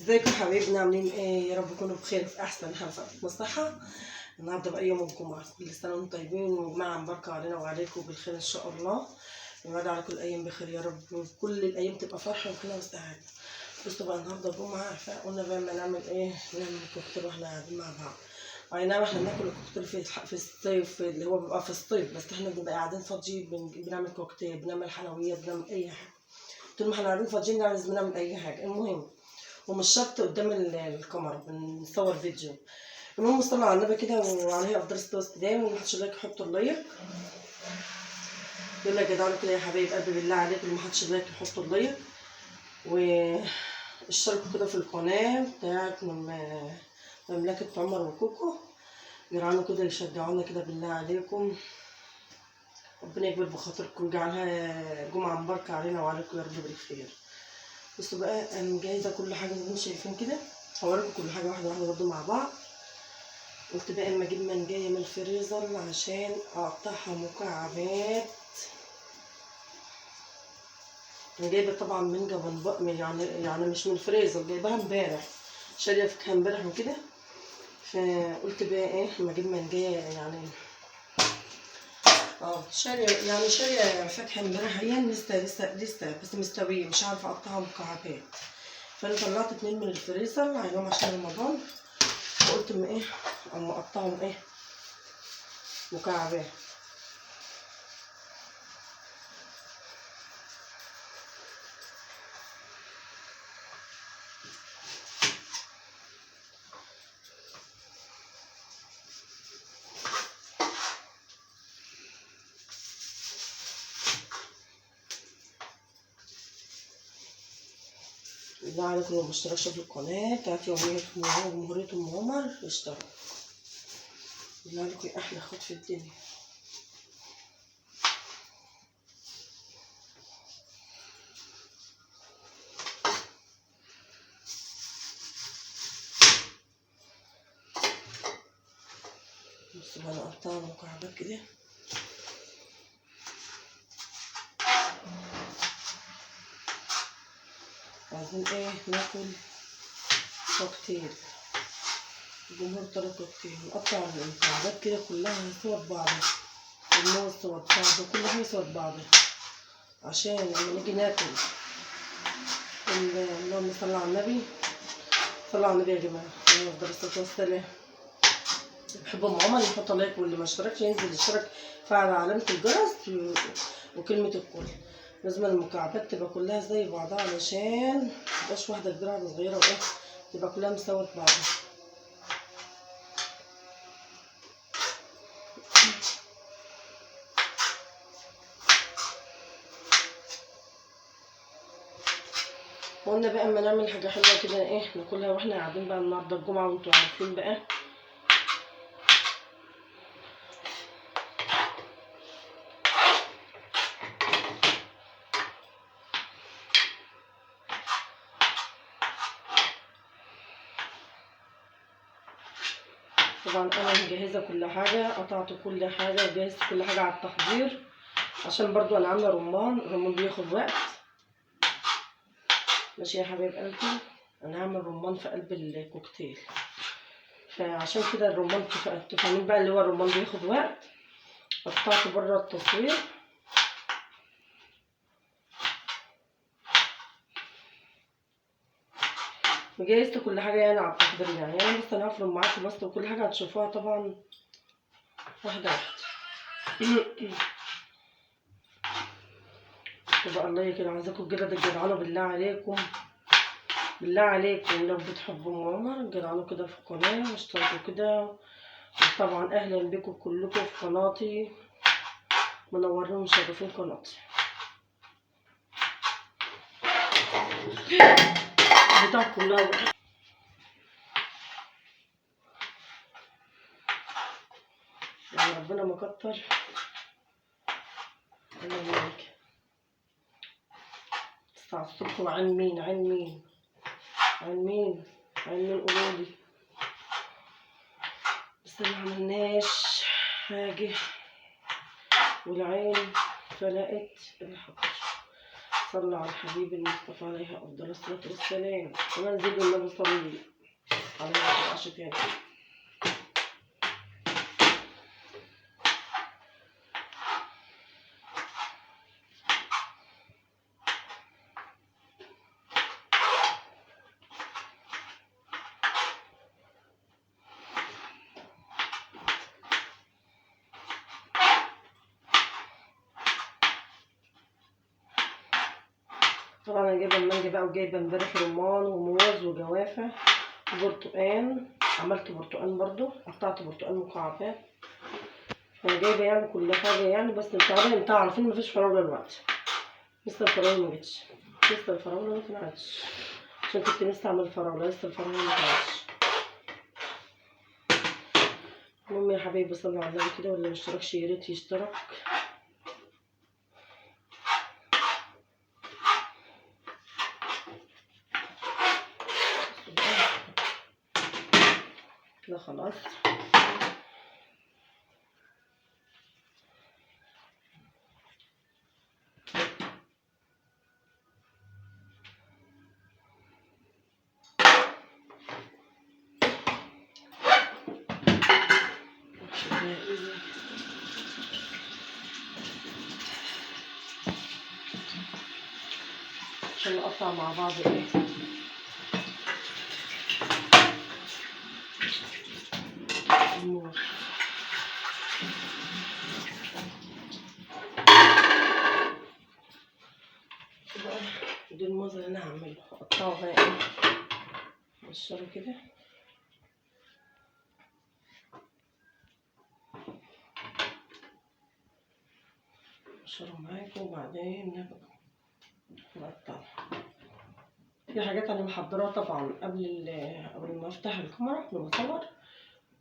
ازيكم حبايبنا؟ عاملين ايه؟ يا رب تكونوا بخير في احسن حال في الصحة. النهارده بقى يوم الجمعة، كل سنة وانتم طيبين وجمعه مباركة علينا وعليكم بالخير ان شاء الله. ويعود على كل الايام بخير يا رب، وكل الايام تبقى فرحه وكده وسعادة. بصوا بقى النهارده الجمعة، فقلنا بقى ما نعمل ايه؟ نعمل كوكتيل واحنا قاعدين مع بعض. اي نعم احنا بناكل الكوكتيل في الصيف اللي هو بيبقى في الصيف، بس احنا بنبقى قاعدين فاضيين بنعمل كوكتيل، بنعمل حلويات، بنعمل اي حاجة. طول ما احنا قاعدين فاضيين لازم نعمل اي حاجة. المهم ومش شرط قدام الكاميرا، بنصور فيديو. المهم صلوا على النبي كده وعليه افضل الصلاة والسلام، واللي محدش like يحط ال like. يلا يا جدعان كده يا حبايب قلبي، بالله عليكم اللي محدش like يحط ال like، واشتركوا كده في القناة بتاعت مملكة عمر وكوكو. جرعانوا كده يشجعونا كده بالله عليكم، ربنا يكبر بخاطركم ويجعلها جمعه مباركة علينا وعليكم يا رب بالخير. بصوا بقى انا مجهزة كل حاجة زي ما انتم شايفين كده، هوريكم كل حاجة واحدة واحدة برضو مع بعض. قلت بقى اما اجيب منجايه من الفريزر عشان اقطعها مكعبات. انا جايبه طبعا منجا يعني مش من الفريزر، جايباها امبارح، شاريه فاكهة امبارح وكده. فقلت بقى ايه اما اجيب منجايه، يعني شاريه، يعني شاريه فاكهة امبارح، هي لسه لسه لسه بس مستوية، مش عارفه اقطعها مكعبات. فانا طلعت 2 من الفريزر عايزاهم عشان رمضان، وقلت اما ايه اما اقطعهم ايه مكعبات. بالله عليكم لو مشتركش في القناة بتاعت يومية جمهورية أم عمر اشترك. بالله عليكم يا أحلى اخوات في الدنيا. بصوا بقى أنا قطعها مكعبات كده. عايزين ايه؟ ناكل كوكتيل، الجمهور طلب كوكتيل. نقطع المكعبات كده كلها سوا ببعضها، الموز سوا ببعضه، كل حاجة سوا ببعضها، عشان لما نيجي ناكل. اللهم صل على النبي، صلوا على النبي يا جماعة، عليه افضل الصلاة والسلام. بحب ام عمر يحط like، واللي ما اشتركش ينزل يشترك، فعل علامة الجرس وكلمه الكل. لازم المكعبات تبقى كلها زي بعضها علشان متبقاش واحدة كبيرة واحدة صغيرة، وايه تبقى كلها مساوية بعضها. قلنا بقى اما نعمل حاجة حلوة كده ايه ناكلها واحنا قاعدين بقى النهارده الجمعة، وانتوا عارفين بقى. طبعا انا مجهزة كل حاجة، قطعت كل حاجة وجهزت كل حاجة على التحضير، عشان برضو انا عامله رمان، الرمان بياخد وقت. ماشي يا حبايب قلبي، انا هعمل رمان في قلب الكوكتيل، فعشان كده الرمان تفهمين بقى اللي هو الرمان بياخد وقت. قطعته بره التصوير. وجهزت كل حاجة يعني على التحضير، يعني انا بس انا هفرم معاكم بس، وكل حاجة هتشوفوها طبعا واحدة واحدة. تبقى الله كده عايزاكم كده تجدعنوا بالله عليكم، بالله عليكم لو بتحبوا ام عمر جدعنوا كده في القناة واشتركوا كده. وطبعا اهلا بكم كلكم في قناتي، منورين ومشرفين قناتي بتاع كلها. يعني ربنا ما كتر، الله يبارك. الساعة الصبح، وعن مين عن مين عن مين عن مين؟ قولولي بس ما عملناش حاجة، والعين فلقت الحجر. صلى على الحبيب المصطفى عليه افضل الصلاة والسلام. كمان زيدوا النبي صلي عليه الصلاة تاني. طبعا انا جايبه المانجا بقى، وجايبه امبارح رمان وموز وجوافه وبرتقان، عملت برتقان برضو، قطعت برتقان مكعبات. انا جايبه يعني كل حاجة يعني، بس انتوا عارفين مفيش فراوله دلوقتي، لسه الفراوله ما جتش، لسه الفراوله ما طلعتش، عشان كنت لسه اعمل فراوله، لسه الفراوله ما طلعتش. المهم يا حبايبي صلوا على النبي كده، واللي ما اشتركش يا ريت يشترك. كده خلاص. عشان نقطع مع بعض ايه الموز. دي الموز اللي انا هعمله، هقطعه بقى ايه مقشره كده. مقشره معاكم وبعدين نبقى نقطعه. في حاجات انا محضراها طبعا قبل ما افتح الكاميرا قبل ما اصور،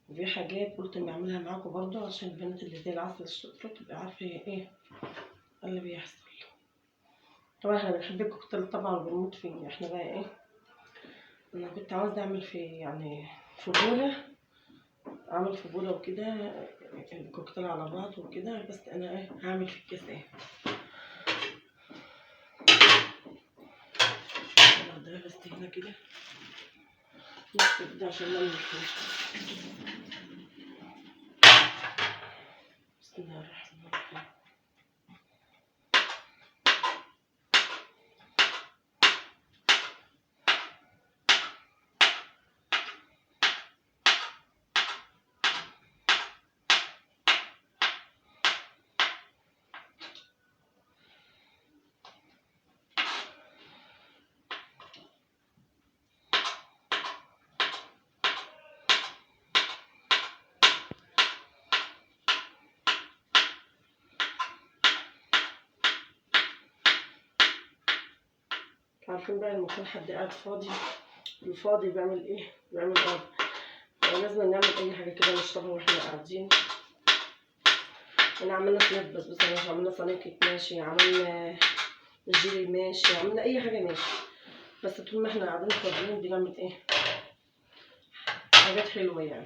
وفي حاجات قلت اني اعملها معاكم برضو عشان البنات اللي زي العسل الشاطره تبقى عارفه هي ايه اللي بيحصل. طبعا احنا بنحب الكوكتيل طبعا وبنموت فيه. احنا بقى ايه، انا كنت عاوزه اعمل في يعني في بوله، اعمل في بوله وكده الكوكتيل على بعض وكده، بس انا ايه هعمل في الكاس ايه ده بس هنا كده نكتب ده عشان ما نمشيش. بسم الله الرحمن الرحيم. عارفين بقى لما يكون حد قاعد فاضي، الفاضي بيعمل ايه؟ بيعمل قاضي. لازم نعمل اي حاجة كده نشربها واحنا قاعدين. انا عملنا صينية بسبوسه ماشي، عملنا صينية كيك ماشي، عملنا جيلي ماشي، عملنا اي حاجة ماشي، بس طول ما احنا قاعدين فاضيين بنعمل ايه؟ حاجات حلوة يعني.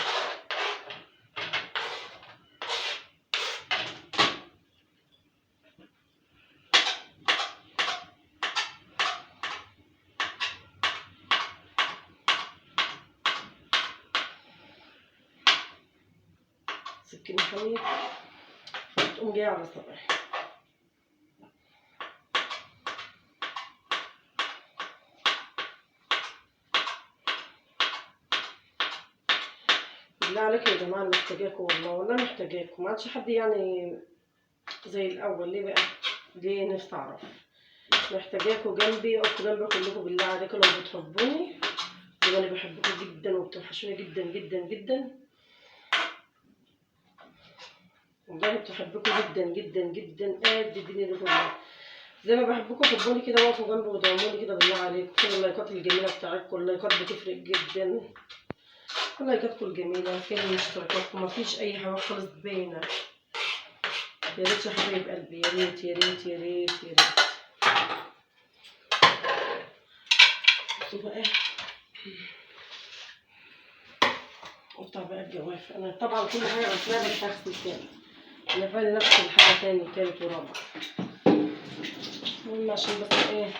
سكينة حامية تقوم جاية على صبعي. بالله عليكم يا جماعة، أنا محتاجاكم والله، والله محتاجاكم. ما عادش حد يعني زي الأول. ليه بقى؟ ليه؟ نفسي أعرف. محتاجاكم جنبي، اقفوا جنبي كلكم بالله عليكم لو بتحبوني، زي ما أنا بحبكم جدا وبتوحشوني جدا جدا جدا، والله بتحبكم جدا جدا جدا قد الدنيا دي كلها. زي ما بحبكم حبوني كده، وقفوا جنبي ودعموني كده بالله عليكم. فين اللايكات الجميلة بتاعتكم؟ اللايكات بتفرق جدا. لايكاتكم الجميلة، فين اشتراكاتكم؟ مفيش اي حاجة خالص باينة. يا ريت يا حبايب قلبي، يا ريت يا ريت يا ريت يا ريت. بصوا بقى قطع بقى الجواف. انا طبعا كل حاجة غسلها بس هغسل تاني، انا فعلا نفس الحاجة تاني وتالت ورابع. المهم عشان بس ايه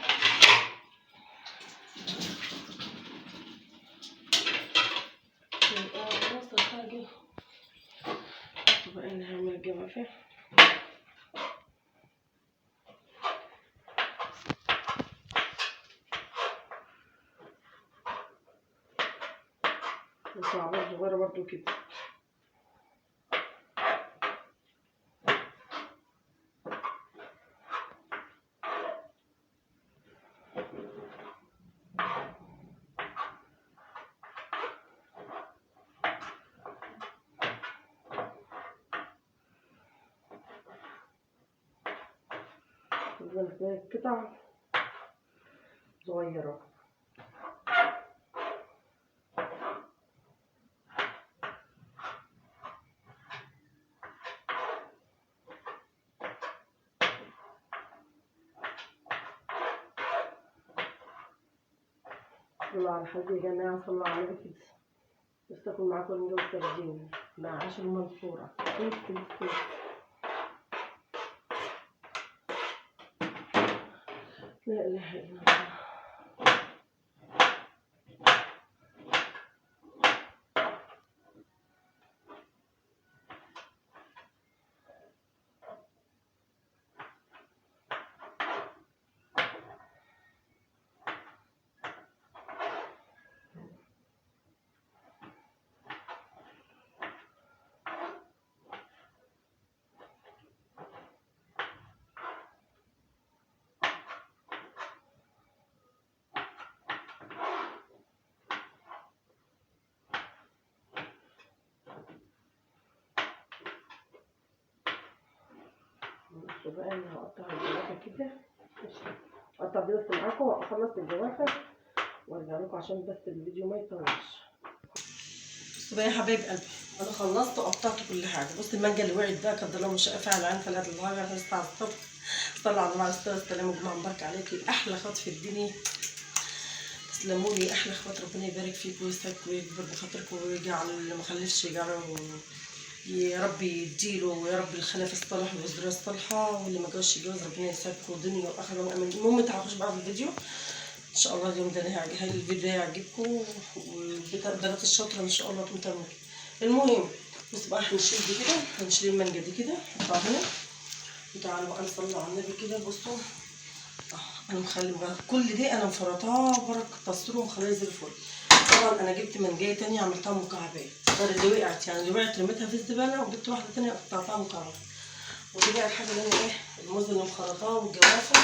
خلاص الحاجة. بقى انا هعمل الجوافه. مكعبات صغيرة برضو كده. قطع صغيرة. صلوا على الحاج يا جماعة، صلوا على النبي كده. بس تاكل معاكم رنجة وسردين مع عيش المنصورة. لا إله إلا الله. بقى انا هقطع الجوافه كده، هقطع دي بس معاكم واخلص الجوافه وارجع لكم عشان بس الفيديو ما يطولش. بصوا بقى يا حبايب قلبي، انا خلصت وقطعت كل حاجة. بص المانجا اللي وقعت بقى قدر الله مش شاء فعل، عين فلا الله على الصبح. صلى على النبي عليه الصلاة والسلام، وجمعه مباركة عليكي احلى خط في الدنيا. تسلموا لي احلى اخوات، ربنا يبارك فيكم ويسعدكم ويكبر بخاطركم ويجعل اللي ما خلفش يجعله يا رب يديله، ويا رب الخلف الصالح والذرية الصالحة، واللي ما جاش يتجوز ربنا يسعدكم دنيا واخره وامين. المهم تعالوا بقى في الفيديو ان شاء الله. اليوم ده الفيديو هيعجبكم، والبنات الشاطره ان شاء الله تقوم تعمل. المهم بصوا بقى هنشيل دي كده، هنشيل المانجا دي كده نحطها هنا. وتعالوا بقى نصلي على النبي كده. بصوا انا مخلي كل دي انا مفرطاها بركة تصوير ومخليها زي الفل. طبعا انا جبت منجايه تانية عملتها مكعبات غير اللي وقعت، يعني اللي وقعت رميتها في الزبالة، وجبت واحدة تانية قطعتها مكعبات. ودي بقى الحاجة اللي انا ايه، الموز اللي مخرطاه والجوافه،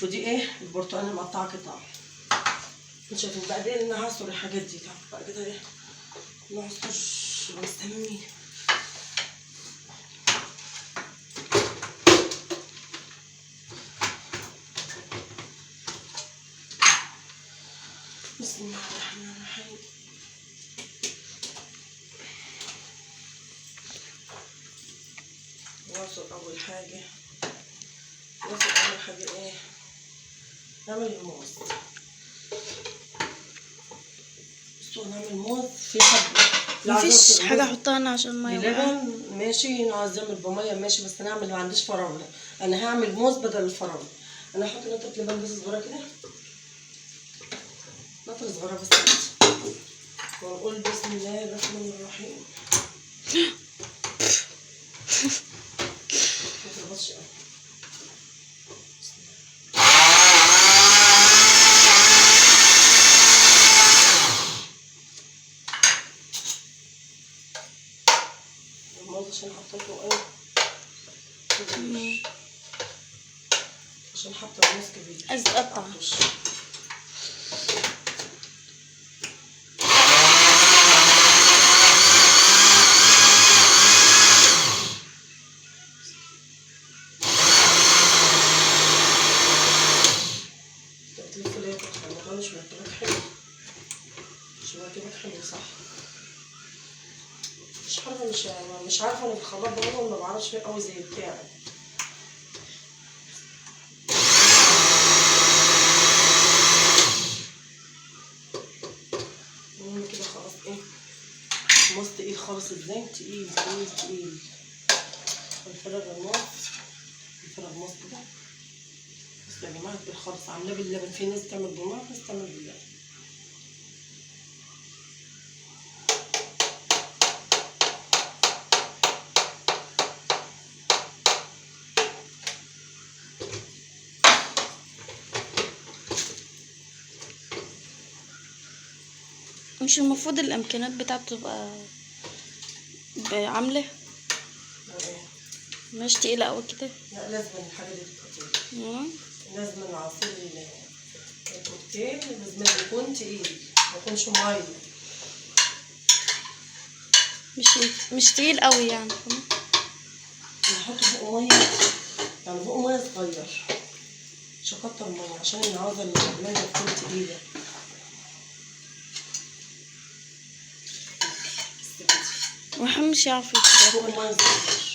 ودي ايه البرتقال اللي مقطعه قطع. انتوا شايفين بقى دي اللي انا هعصر الحاجات دي. طب بقى كده ايه نعصر ونسمي. بسم الله الرحمن الرحيم. نعصر اول حاجة، نعصر اول حاجة ايه، نعمل الموز. بصوا نعمل موز في حد مفيش حاجة احطها انا عشان ما يوقع بلبن ماشي، عايز اعمل بميه ماشي، بس انا اعمل ما عنديش فراوله، انا هعمل موز بدل الفراوله. انا هحط نقطة لبن بس صغيرة كده، نقطة صغيرة بس كده، ونقول بسم الله الرحمن الرحيم. ما تربطش قوي. الموز عشان حطيته ايه، عشان حاطه الموز كبير عايز اتقطع. تلف ليه الموضوع مش مرتبك حلو، مش مرتبك حلو صح؟ مش عارفه، مش عارفه انا في الخلاط ده ما بعرفش فيه قوي زي بتاعي. المهم كده خلاص ايه، الموز تقيل خالص. ازاي تقيل تقيل تقيل. نفرغ الموز، نفرغ الموز كده. بصوا يا جماعة تقيل خالص، عاملاه باللبن. في ناس تعمل بالمية وفي ناس تعمل باللبن. مش المفروض الامكانيات بتاعته تبقى عامله مش تقيلة قوي كده؟ لا لازم الحاجة دي تبقى تقيلة. لازم العصير الكوكتيل لازم يكون تقيل، ما يكونش مية، مش تقيل قوي يعني. نحط فوق مية، يعني فوق مية صغير، مش هكتر مية عشان انا عاوزه المانجا تكون تقيلة. ومش عارفه فوق مية صغير.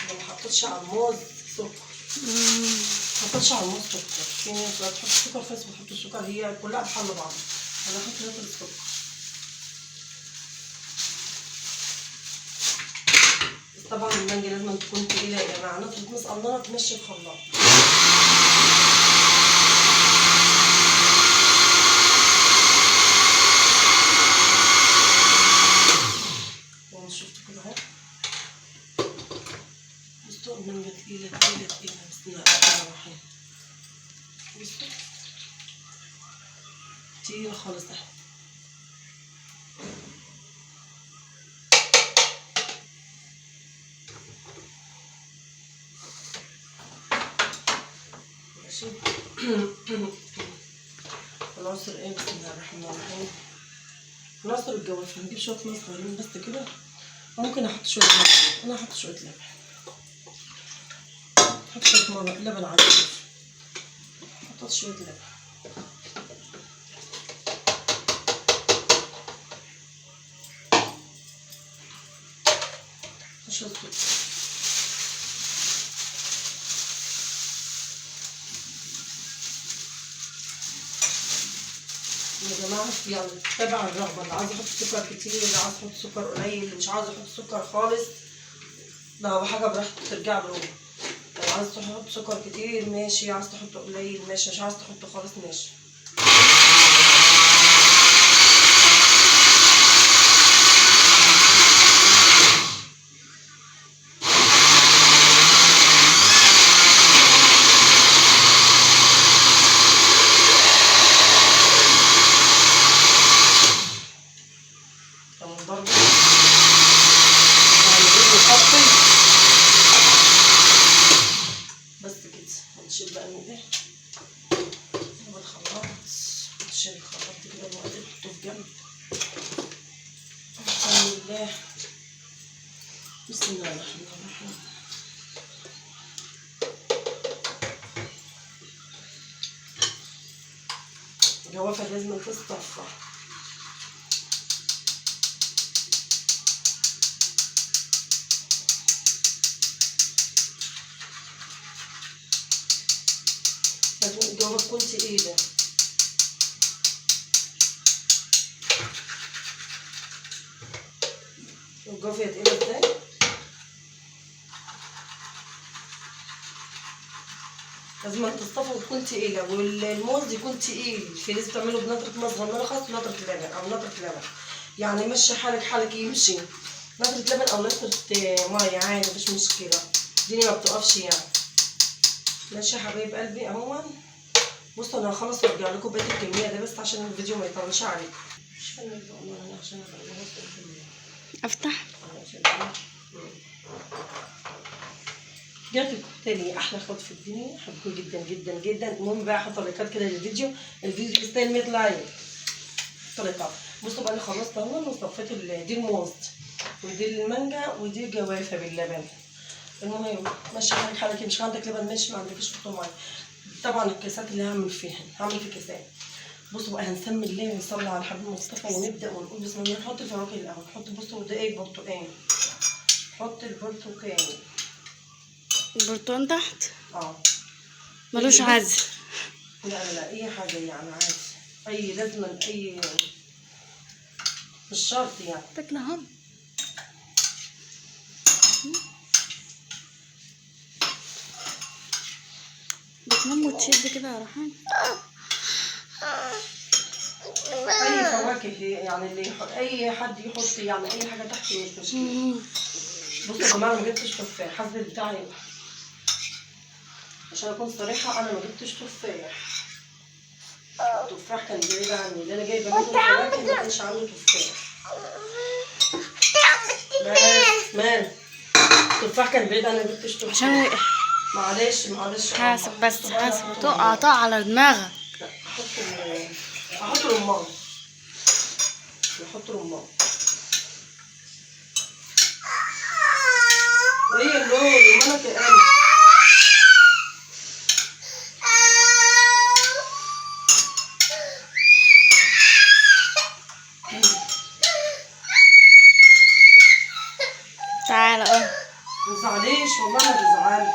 ما حطيتش على الموز سكر، ما حطيتش على الموز سكر. في ناس بتحط سكر، في ناس بتحط سكر، هي كلها بحل بعض. انا هحط نقطة سكر. بس طبعا المانجا لازم تكون تقيلة يا جماعة، نقطة موز قنانه تمشي الخلاط. شفتوا كده اهو، بصوا المانجا تقيلة تقيلة تقيلة. بسم الله الرحمن الرحيم. بصوا تقيلة خالص اهي. ماشي. هنعصر ايه؟ بسم الله الرحمن الرحيم. هنعصر الجوافة. هنجيب شوية مية صغيرين بس كده. ممكن احط شوية لبن، انا هحط شوية لبن، احط شوية لبن على الجوافة، احط شوية لبن. شوية سكر. يا جماعة يعني تبع الرغبة، اللي عايز يحط سكر كتير، اللي عايز يحط سكر قليل، اللي مش عايز يحط سكر خالص، ده هو حاجة براحته ترجع له. لو عايز تحط سكر كتير ماشي، عايز تحطه قليل ماشي، مش عايز تحطه خالص ماشي. بس كده. هنشيل بقى من ده بالخلاط، نشيل الخلاط كده الوقت، نحطه في جنب. بسم الله، بسم الله الرحمن الرحيم. الجوافة لازم تصطفى. لازم الجوافة تكون تقيلة. الجوافة تقيلة ازاي؟ لازم تصطفى وتكون تقيلة، والموز يكون تقيل. في ناس بتعمله بنطرة موز صغننة خالص، ونطرة لبن أو نطرة لبن، يعني مشي حالك حالك يمشي. نطرة لبن أو نطرة مية عادي مفيش مشكلة، الدنيا ما بتقفش يعني. ماشي يا حبايب قلبي اهو. بصوا انا هخلص وارجع لكم بقية الكمية ده بس عشان الفيديو ما يطولش عليكم. مش فاهمه والله عشان افتح. رجعت لكم تاني احلى اخوات في الدنيا، حبكم جدا جدا جدا. المهم بقى حطوا لايكات كده للفيديو، الفيديو يستاهل 100 like. حطوا لايكات. بصوا بقى انا خلصت اهو وصفيت دي الموز ودي المانجا ودي الجوافه باللبن. المهم ماشي حالك حالك، مش عندك لبن ماشي، ما عندكش حطه معايا. طبعا الكاسات اللي هعمل فيها هعمل في كاسات. بصوا بقى هنسمي الله ونصلي على الحبيب المصطفى ونبدا ونقول بسم الله. نحط الفواكه الاول. نحط بصوا ده ايه؟ برتقان. نحط البرتقان. البرتقان تحت. ملوش عزل. لا لا لا، اي حاجة يعني عادي، اي لازمه، اي مش شرط يعني. تاكلهم. بتنام وتشد كده يا رحان. اي فواكه يعني اللي اي حد يحط يعني اي حاجة تحت مش مشكلة. بصوا يا جماعة، انا ما جبتش تفاح، حسب بتاعي عشان اكون صريحه، انا ما جبتش تفاح. التفاح كان بعيد عني، اللي انا جايبه منه فواكه ما كانش عنده تفاح. بس مال التفاح كان بعيد عني، ما جبتش تفاح عشان وقع. معلش معلش، حاسب بس، حاسب تقع تقع على دماغك. لا، احط رمان، نحط رمان. ايه اللون رمانك يا قلبي؟ تعالى. ما تزعليش والله ما تزعلي.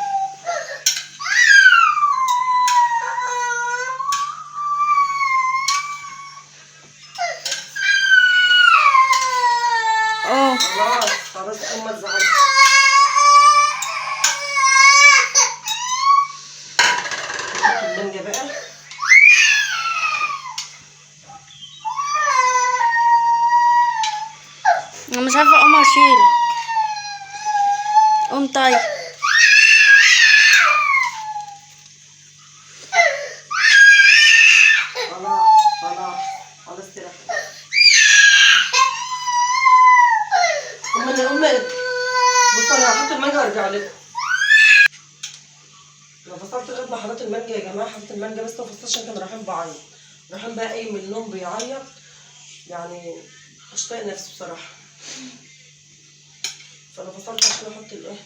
خلاص خلاص، ما تزعلش. نحط المانجا بقى. انا مش عارفه اقوم اشيل. قوم طيب. خلاص خلاص خلاص، استريح. أمي بصوا، أنا هحط المانجا وأرجع لكم. أنا فصلت لغاية ما حطيت المانجا يا جماعة، حطيت المانجا بس ما فصلتش عشان كان رحيم بعيط. رحيم بقى قايم من النوم بيعيط، يعني مش طايق نفسه بصراحة. فأنا فصلت عشان أحط الإيه.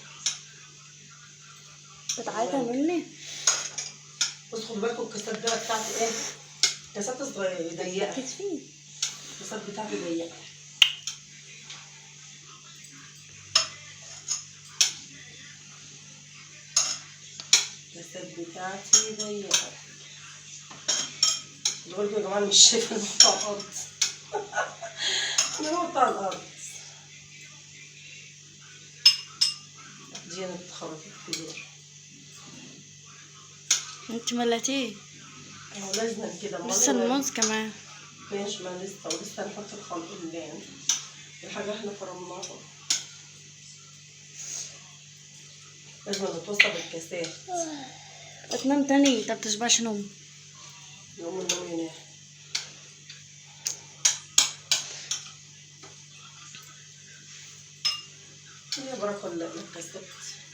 بتعيطي مني؟ بصوا خدوا بالكم الكاسات بقى بتاعتي إيه؟ كاسات صغيرة ضيقة. كتفي. الكاسات بتاعتي ضيقة. الكاسات بتاعتي ضيقة. خدوا بالكم يا جماعة، أنا مش شايفة، أنا بحط على الأرض. أنا بحط على الأرض. دي أنا اتخرجت كتير. انت ملتيه. هو لازم كده. لسه الموز كمان. ماشي، ما لسه، ولسه نحط الخلط الحاجة احنا فرمناها. لازم نتوصى بالكاسات. تنام تاني، انت بتشبعش نوم. يوم النوم ينام. يا بركة الله الكاسات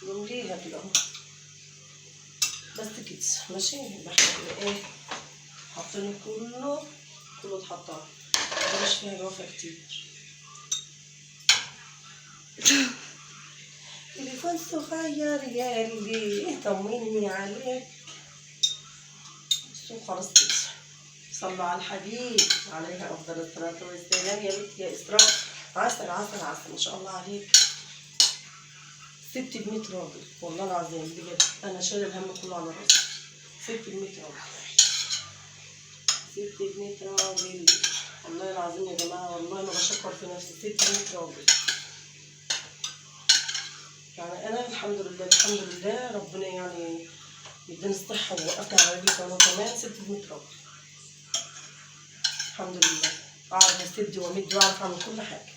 نمليها كده اهو. بس كده ماشي. يبقى احنا ايه حاطين كله، كله اتحط اهو، مش فيها جوافة كتير. تليفون صغير يا قلبي طمني عليك. بصوا خلاص كده، صلوا على الحبيب عليها افضل الصلاة والسلام. يا بنت يا اسراء، عسل عسل عسل ما شاء الله عليك. ست ب100 راجل والله العظيم بجد، انا شايله الهم كله على راسي. ست ب100 راجل، ست ب100 راجل والله العظيم يا جماعة، والله ما بشكر في نفسي. ست ب100 راجل يعني. انا الحمد لله الحمد لله، ربنا يعني يديني الصحة ووقفني على رجلي كمان وكمان. ست ب100 راجل الحمد لله، اعرف اسد وامد واعرف اعمل كل حاجة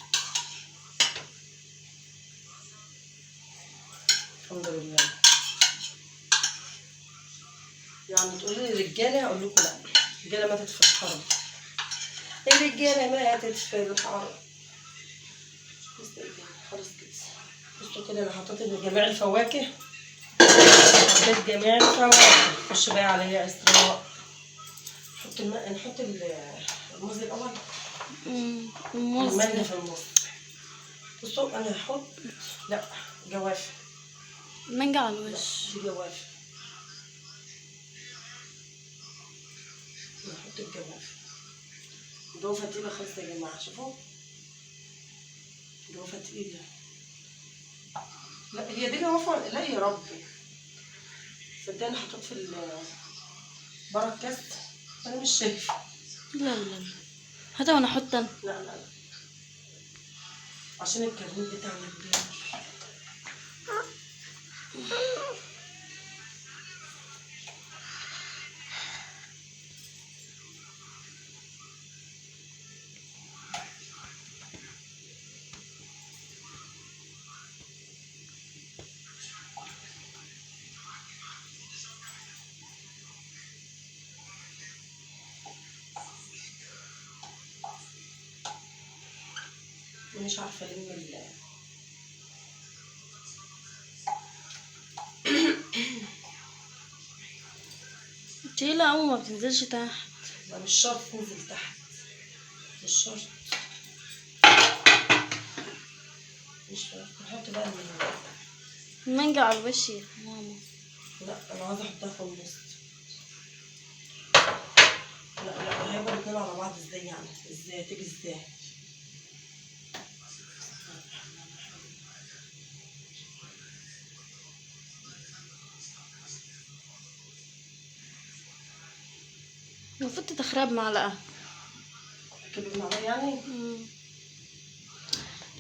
الحمد لله. يعني تقولي لي رجاله، اقول لكم لا، الرجالة ماتت في الحرب، الرجالة ماتت في الحرب. بس خلاص كده. بصوا كده، انا حطيت جميع الفواكه، حطيت جميع الفواكه. خش بقى عليا اسراء. نحط نحط الموز الاول. الموز المانجا في النص. بصوا انا هحط، لا جوافه، المانجا على الوش. دي جوافه، نحط الجوافه. الجوافه تقيلة خالص يا جماعة، شوفوا الجوافه تقيلة. لا هي دي جوافه، لا يا ربي صدقني حطيت في بره الكاس، انا مش شايفه. لا لا لا، هات وانا احط انا. لا لا لا، عشان الكرنيب بتاعنا كبير. مش عارفه الم تقيلة أوي، ما بتنزلش تحت. ما مش شرط تنزل تحت، مش شرط، مش شرط. نحط بقى المانجا على الوش يا ماما. لا انا عايزه احطها في النص. لا لا، هيبقى الاتنين على بعض ازاي يعني؟ ازاي تيجي ازاي؟ المفروض تتخرب معلقة. كده بالمعلقة يعني؟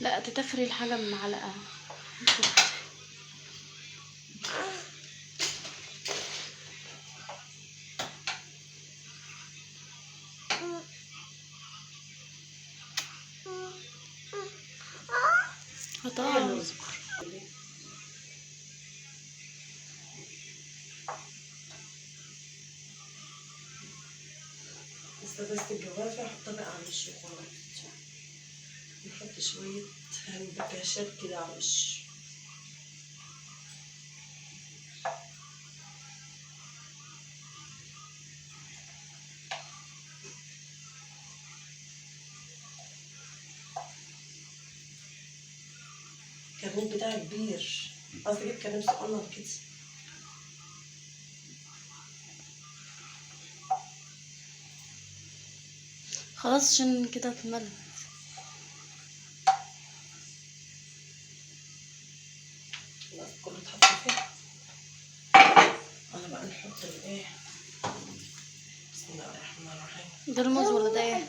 لا، تتخري الحاجة بمعلقة. هطلع. بس الجوافة احطها بقى على الوش وخلاص. نحط شوية هندكاشات كده على الوش. الكرنيب بتاعي كبير، قصدي اجيب كرنيب صغنن كده. خلاص عشان كده اتملت. خلاص كله اتحط فيه. انا بقى نحط الايه، بسم الله الرحمن الرحيم. ده الموز ولا ده ايه؟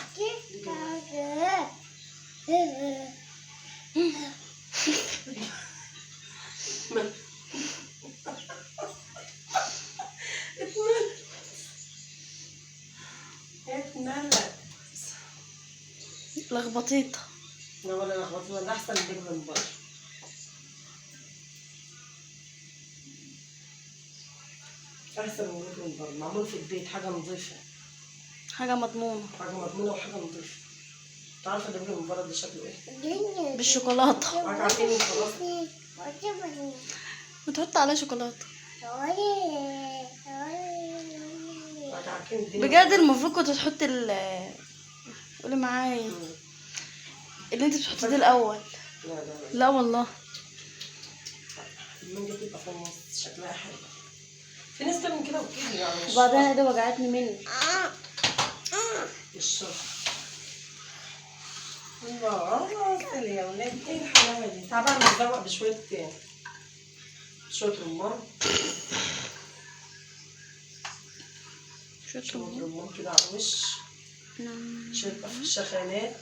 اتملت، لخبطيطة. لا ولا لخبطيطة، ده احسن نجيب من بره. احسن من نجيب من بره، معمول في البيت، حاجة نظيفة، حاجة مضمونة، حاجة مضمونة وحاجة نظيفة. انت عارفة اللي بيجي من بره ده شكله ايه؟ بالشوكولاتة. حاجة عارفين وخلاص. بتحط عليه شوكولاتة. عارفين بجد المفروض كنت تحط قولي معايا اللي انت بتحطيه ده الاول. لا لا لا، لا والله المانجا تبقى في النص شكلها حلو. في ناس تعمل كده وكده يعني. وبعدين انا ده وجعتني مني. مش شرط. الله الله يا ولاد، ايه الحلاوة دي؟ تعال بقى نتذوق بشوية شوية رمان. شوية رمان كده على الوش. عشان يبقى في الشخانات.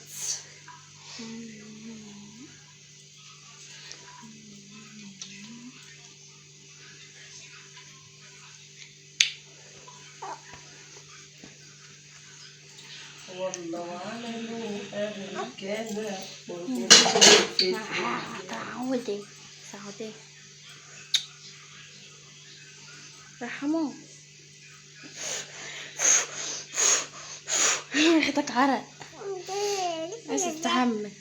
والله عملوا قبل كده. تعودي سعودي رحمه. ريحتك عرق. عايز تستحمى،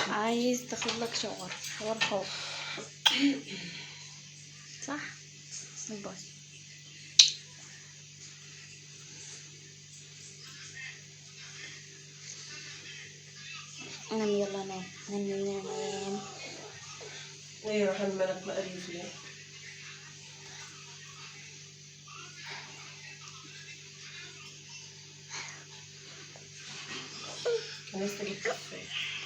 عايز تاخد لك شاور، شاور خوف صح؟ باي. نام يلا نام نام نام نام. ايه يا رحمة مالك مقريف ليه؟ كان نفسي اجيب تفاح،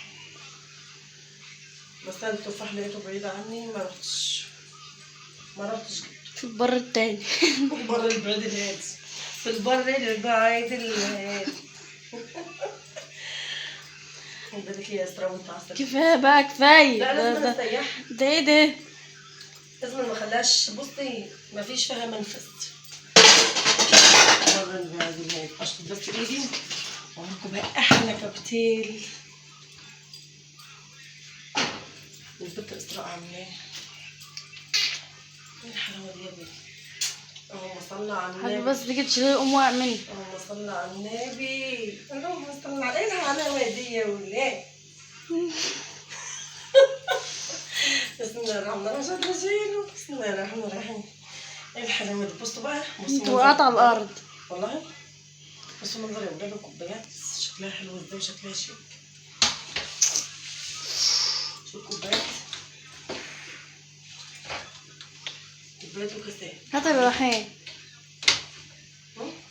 بس انا التفاح لقيته بعيد عني ما رحتش. ما رحتش جبته. في البر التاني. في البر البعيد الهادي، في البر البعيد الهادي. بالك يا اسراء وانت عصبية. كفاية بقى كفاية. لا لازم ده استريح. ده ايه ده؟ لازم ما خلاش، بصي ما فيش فيها منفذ. البر البعيد الهادي. اشطب بس ايدي وأوريكم بقى احلى كوكتيل. والبنت اسراء عاملاه. ايه الحلاوة دي يا بنتي؟ اللهم صل على النبي. حبيبي بس تيجي تشيلي قوم واقع مني. اللهم صل على النبي، اللهم صل على، ايه الحلاوة دي يا ولاد؟ بسم الله الرحمن الرحيم. مش قادرة اشيله. بسم الله الرحمن الرحيم. ايه الحلاوة دي؟ بصوا بقى، بصوا انت وقعت على الارض والله. بصوا منظر يا ولاد الكوبايات شكلها حلو ازاي وشكلها شيك. شوفوا الكوبايات، كوبايات وكاسات. هات الرحيم،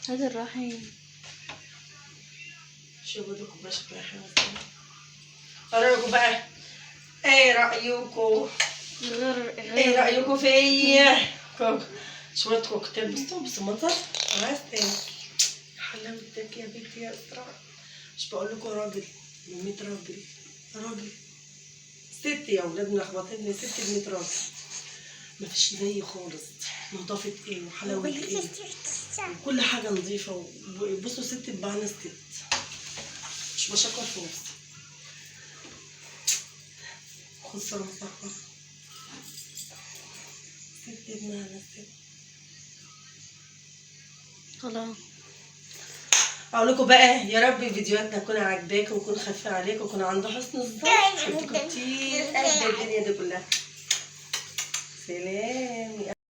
هات الرحيم. شوفوا دي الكوباية شكلها حلو ازاي. ايه رايكم بقى؟ ايه رايكم؟ غير ايه رايكم فيا؟ شوية كوكتيل. بصوا بصوا المنظر عايز تاني. حلاوتك يا بنتي يا اسراء. مش بقول لكم راجل ب 100 راجل، راجل ست يا ولاد، ملخبطين ست ب 100 راجل. مفيش زي خالص. نظافة ايه وحلاوة ايه وكل حاجة نظيفة. بصوا ست بمعنى ست، مش بشكر في نفسي. خسارة مسخرة. ست بمعنى ست. خلاص اقول لكم بقى يا رب فيديوهاتنا تكون عاجباكم وتكون خفيفة عليكم ويكون عند حسن الظن. بحبكم كتير قد الدنيا دي كلها. سلام.